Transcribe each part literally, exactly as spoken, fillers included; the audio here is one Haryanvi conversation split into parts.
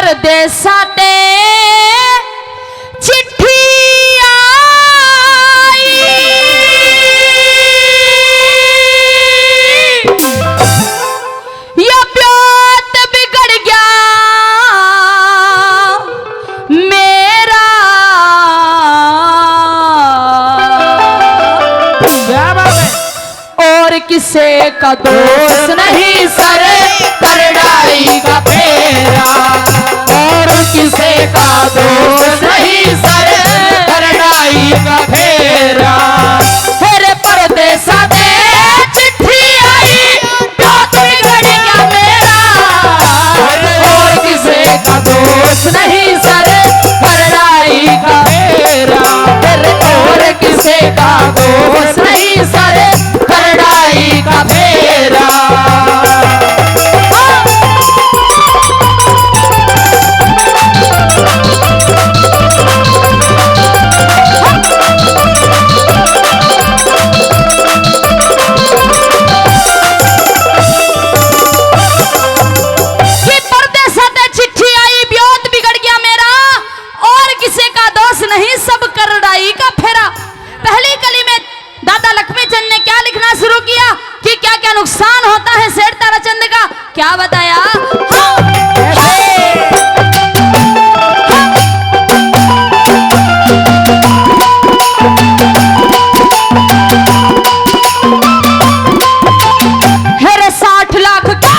परदेसां ते चिट्ठी आई, या ब्योत बिगड़ गया मेरा। क्या बात है? और किसे का दोष नहीं सर, करड़ाई का फेरा। और किसे का दोष नहीं सर, करड़ाई का फेरा। तेरे परदेसा ते चिट्ठी आई, बात बिगड़ गया मेरा। और किसे का दोष नहीं सर, करड़ाई का फेरा। तेरे और किसे का दोष नहीं सर, करड़ाई का फेरा। कि परदेसा ते चिट्ठी आई, ब्योत बिगड़ गया मेरा, और किसे का दोष नहीं, सब करड़ाई का फेरा। पहली कली में दादा लक्ष्मी चंद ने क्या लिखना शुरू किया कि क्या क्या नुकसान होता है सेठ ताराचंद का, क्या बताया? हाँ। हेरे साठ लाख के,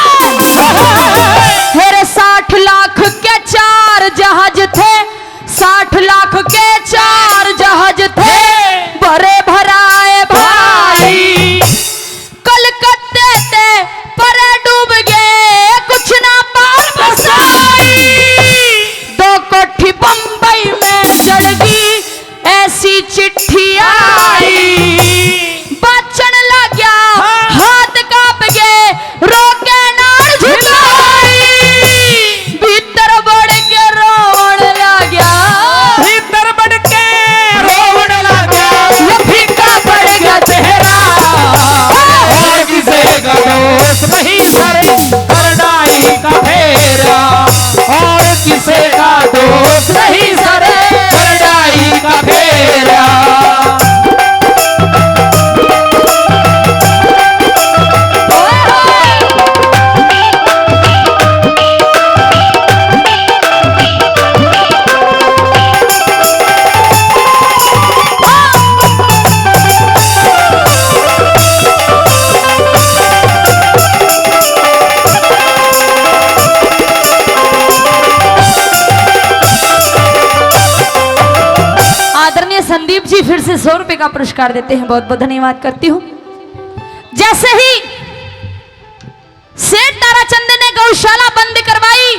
हेरे साठ लाख के चार जहाज थे, साठ लाख के चार जहाज थे, भरे भराए भाई। कलकत्ते ते परे डूब गए, कुछ ना पार बसाई। दो कोठी बम्बई में चढ़ गई, ऐसी चिट्ठी आई। बाचण लाग्या, हाँ। हाथ कांप गए, रोके नाड़ झुकाई। भीतर बड़ के रोवण लाग्या। भीतर बड़ के रोवण लाग्या। ये फीका पड़ गया चेहरा। और किसे का दोष नहीं सर, करड़ाई का फेरा। और किसे का दोष नहीं सर, करड़ाई का फेरा। आदरणीय संदीप जी फिर से सौ रुपए का पुरस्कार देते हैं, बहुत बहुत धन्यवाद करती हूँ। जैसे ही सेठ ताराचंद ने गौशाला बंद करवाई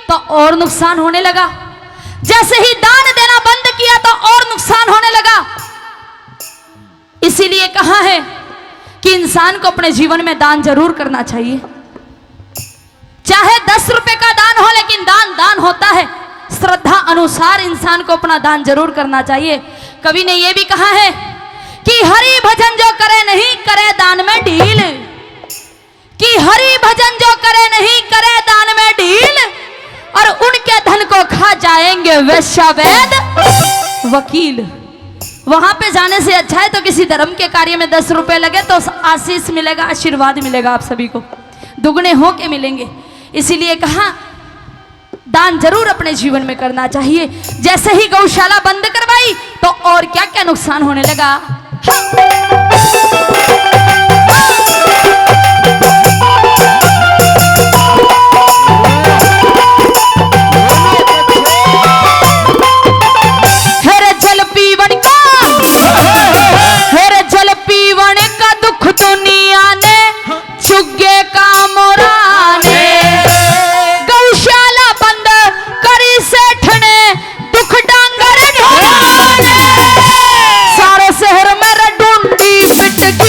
तो और नुकसान होने लगा, जैसे ही दान देना बंद किया तो और नुकसान होने लगा। इसीलिए कहा है कि इंसान को अपने जीवन में दान जरूर करना चाहिए, चाहे दस रुपए का दान हो, लेकिन दान दान होता है। श्रद्धा अनुसार इंसान को अपना दान जरूर करना चाहिए। कवि ने यह भी कहा है कि हरि भजन जो करे नहीं, करे दान में ढील। कि हरि भजन जो करे नहीं, करे दान में ढील, और उनके धन को खा जाएंगे वेश्या वैद वकील। वहां पे जाने से अच्छा है तो किसी धर्म के कार्य में दस रुपए लगे तो आशीष मिलेगा, आशीर्वाद मिलेगा आप सभी को, दुगने होके मिलेंगे। इसीलिए कहा, दान जरूर अपने जीवन में करना चाहिए। जैसे ही गौशाला बंद करवाई तो और क्या क्या नुकसान होने लगा। हेरे जल पीवन का, हेरे जल पीवन का दुख दुनिया ने चुगे का मोरा ने। गौशाला बंद करी सेठ ने, दुख डांगर ढोरा ने। सारे शहर में रे ढूंढी पिट गई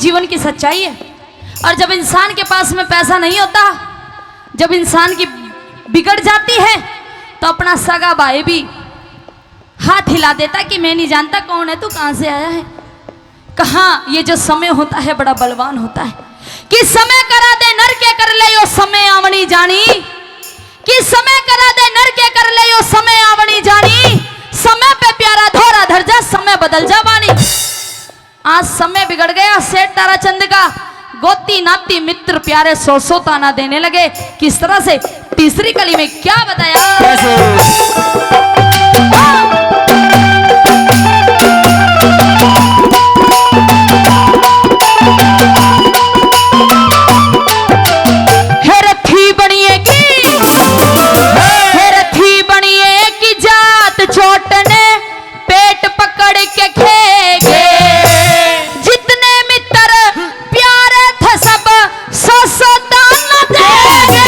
जीवन की सच्चाई है। और जब इंसान के पास में पैसा नहीं होता, जब इंसान की बिगड़ जाती है, तो अपना सगा भाई भी हाथ हिला देता कि मैं नहीं जानता कौन है तू, कहाँ से आया है। कहाँ ये जो समय होता है बड़ा बलवान होता है। कि समय करा दे नर के कर ले यो समय आवणी जानी, कि समय करा दे नर के कर ले यो समय आवणी जानी। समय पे प्यारा धोरा धर जा, समय बदल जा वाणी। आज समय बिगड़ गया, सेठ ताराचंद का गोती नाती मित्र प्यारे सौ सौ ताना देने लगे। किस तरह से? तीसरी कली में क्या बताया? कैसे? हे रथी बनिए की, हे रथी बनिए की जात छोट ने पेट पकड़ के खेगे। जितने मित्र प्यारे थे सब सौ सौ ताना देगे।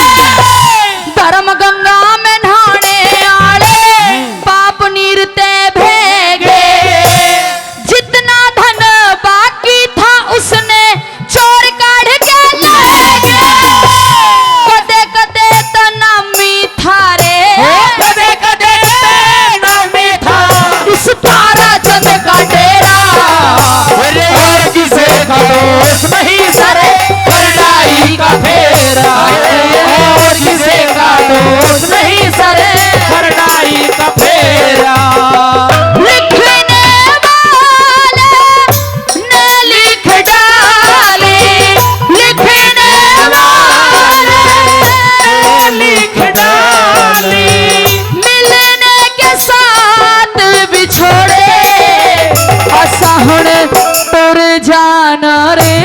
धर्म गंगा में नहाने आले पाप नीर ते भेगे। जितना धन बाकी था उसने चोर काढ़ के ले गए। कदे कदे तो नामी था रे। ओ कदे कदे तो नामी था। इस ताराचंद का डेरा। अरे और किसे का दोष नहीं सर, हरडाई का फेरा। और किसे का दोष नहीं सर, हरडाई का फेरा। लिखने वाले ने लिख डाली, लिखने वाले ने लिख डाली। मिलने के साथ बिछोड़े, असा हुण टुर जाना रे।